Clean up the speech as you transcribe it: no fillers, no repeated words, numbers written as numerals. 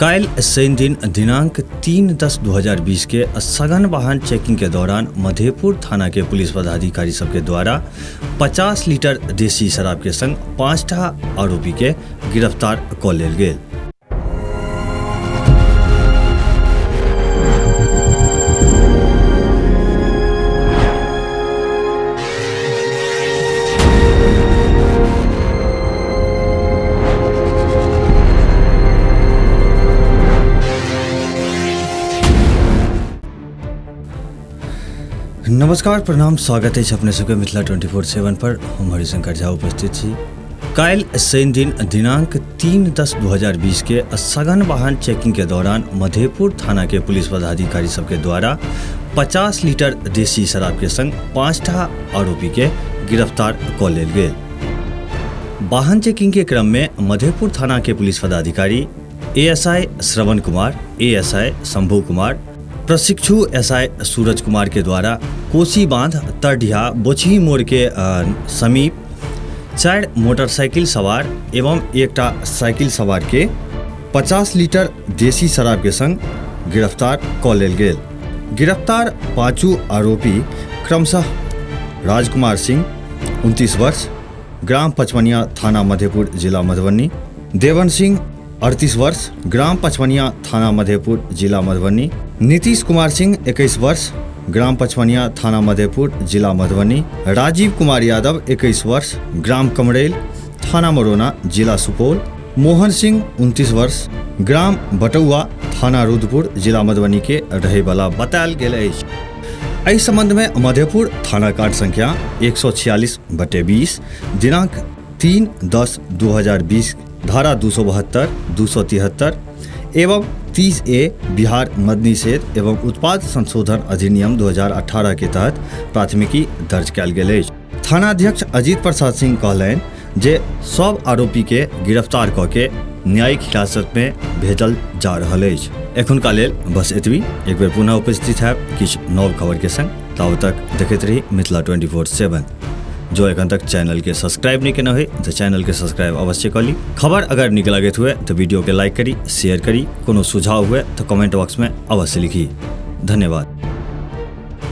काल्हि शनि दिन दिनांक 3/10/2020 के सघन वाहन चेकिंग के दौरान मधेपुर थाना के पुलिस पदाधिकारी सबके द्वारा 50 लीटर देसी शराब के संग 5टा आरोपी के गिरफ्तार कऽ लेल गेल। नमस्कार, प्रणाम, स्वागत अछि अपने सबके मिथिला 24/7 पर। हम हरिशंकर झा उपस्थित छी। काल्हि शनि दिन दिनांक 3/10/2020 के सघन वाहन चेकिंग के दौरान मधेपुर थाना के पुलिस पदाधिकारी सबके द्वारा 50 लीटर देसी शराब के संग 5टा आरोपी के गिरफ्तार कऽ लेल गेल। वाहन चेकिंग के क्रम में मधेपुर थाना के पुलिस पदाधिकारी एएसआई श्रवण कुमार, एएसआई शंभू कुमार, प्रशिक्षु एसआई सूरज कुमार के द्वारा कोसी बांध तरडिहा बोचही मोड़ के समीप 4 मोटरसाइकिल सवार एवं एकटा साइकिल सवार के 50 लीटर देसी शराब के संग गिरफ्तार कऽ लेल गेल। गिरफ्तार पांचू आरोपी क्रमशः राजकुमार सिंह 29 वर्ष, ग्राम पचमनिया, थाना मधेपुर, जिला मधुबनी, देवन सिंह 38 वर्ष, ग्राम पचमनिया, थाना मधेपुर, जिला मधुबनी, नीतीश कुमार सिंह 21 वर्ष, ग्राम पचमनिया, थाना मधेपुर, जिला मधुबनी, राजीव कुमार यादव 21 वर्ष, ग्राम कमरेल, थाना मरोना, जिला सुपौल, मोहन सिंह 29 वर्ष, ग्राम बटौआ, थाना रुद्रपुर, जिला मधुबनी के रहैवला बतायल गेल अछि। एहि संबंध में मधेपुर थाना कांड संख्या 146/20 दिनांक 3/10/2020 धारा 272, 273 एवं 30 ए बिहार मद्य निषेध एवं उत्पाद संशोधन अधिनियम 2018 के तहत प्राथमिकी दर्ज कयल गेल अछि। थानाध्यक्ष अजीत प्रसाद सिंह कहलनि जे सब आरोपी के गिरफ्तार कऽ के न्यायिक हिरासत में भेजल जा रहल अछि। एखुनका लेल बस एतबी। एक बेर पुनः उपस्थित हैब किछु नव खबर के संग। ताबत तक देखैत रही मिथिला 24/7। जो एखन तक चैनल के सब्सक्राइब नहीं केने होय तो चैनल के सब्सक्राइब अवश्य कर ली। खबर अगर नीक लगैत हुए तो वीडियो के लाइक करी, शेयर करी। कोनो सुझाव हुए तो कमेंट बॉक्स में अवश्य लिखी। धन्यवाद।